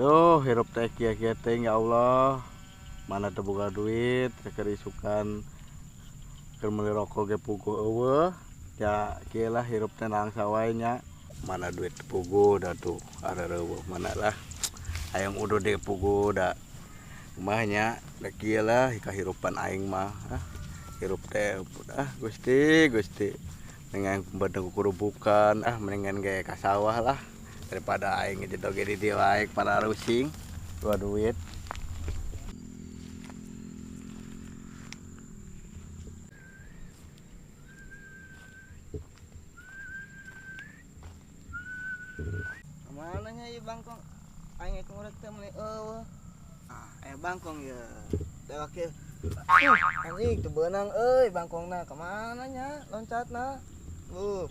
Duh, hirup teh kieu-kieu teh, ya Allah. Mana teu boga duit, keur isukan keur meuli rokok ge puguh eueuh. Ya kieu lah hirup teh nalangsa wae nya. Mana duit teu puguh da tuh arareueuh mana lah. Hayang udud ge puguh da. Kumaha nya, da kieu lah kahirupan aing mah. Ah, hirup teh ah Gusti, Gusti. Mendingan beunang kukurubukan, ah mendingan ge ka sawah lah daripada aing ngejedog di dieu wae pararusing dua duit. Kemana nya ieu bangkong? Aing ek ngurek teh meuli eueuh. Ah, aya bangkong ye. Tewak ye. Anjing teu beunang euy bangkongna. Kamana nya loncatna? Duh,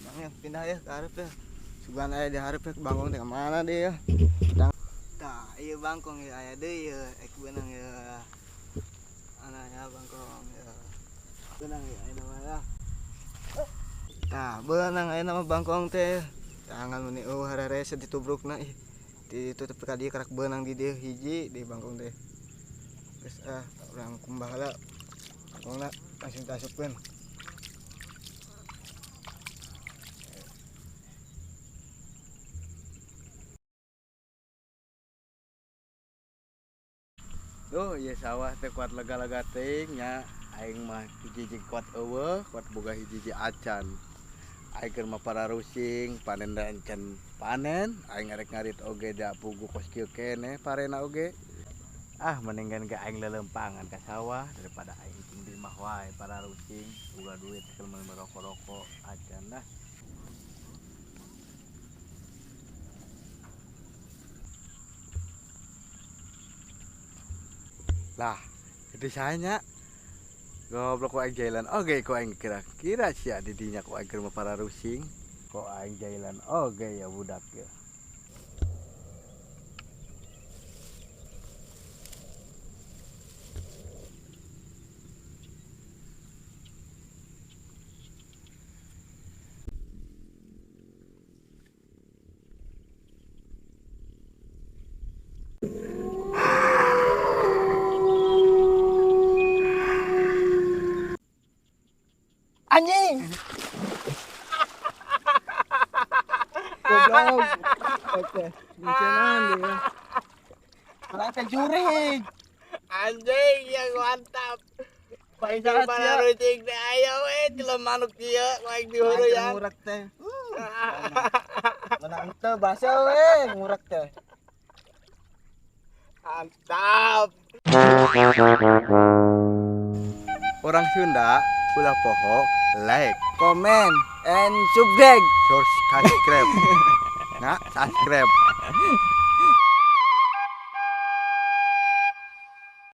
bang ya, pindah ya ke hareup ya. Sugan aya di hareup ya bangkong teh kamana deui ya. Tah, ieu bangkong ye aya deui ye, ek beunang ye. Ana nya bangkong ye. Beunang ye aya mah ya. Tah, beunang aya mah bangkong teh. Tangan meni eueuh hararese ditubrukna ih. Ditutup ka dieu karak beunang di dieu hiji di bangkong teh. Geus ah urang kumbah heula. Bangkongna langsung diasupkeun. Duh, ieu sawah teh kuat lega-lega teuing nya. Aing mah hiji-hiji kuat eueuh, kuat boga hiji-hiji acan. Aing keur mah pararusing, panen da encan panen, aing arek ngarit oge da puguh kos kieu keneh parena oge. Ah, mendingan ge aing leuleumpangan ka sawah daripada aing cing di imah wae pararusing, boga duit keur meuli rokok-rokok acan lah. Lah, itu sanya. Goblok ku aing jailan oge ku aing kira-kira sia di dinya ku aing keur mah pararusing. Ku aing jailan oge ya budak ya. Anjing. Goblok. Oke, bencenan dia. Orang teh jurig. Anjing yang mantap. Paling jahat sia. Pararusing teh aya we jelema manuk kieu aing dihuruyan. Ngurek teh. Menang teu basa we ngurek teh. Mantap. Orang Sunda ulah poho like, comment, and subscribe. Subscribe. Nah, subscribe.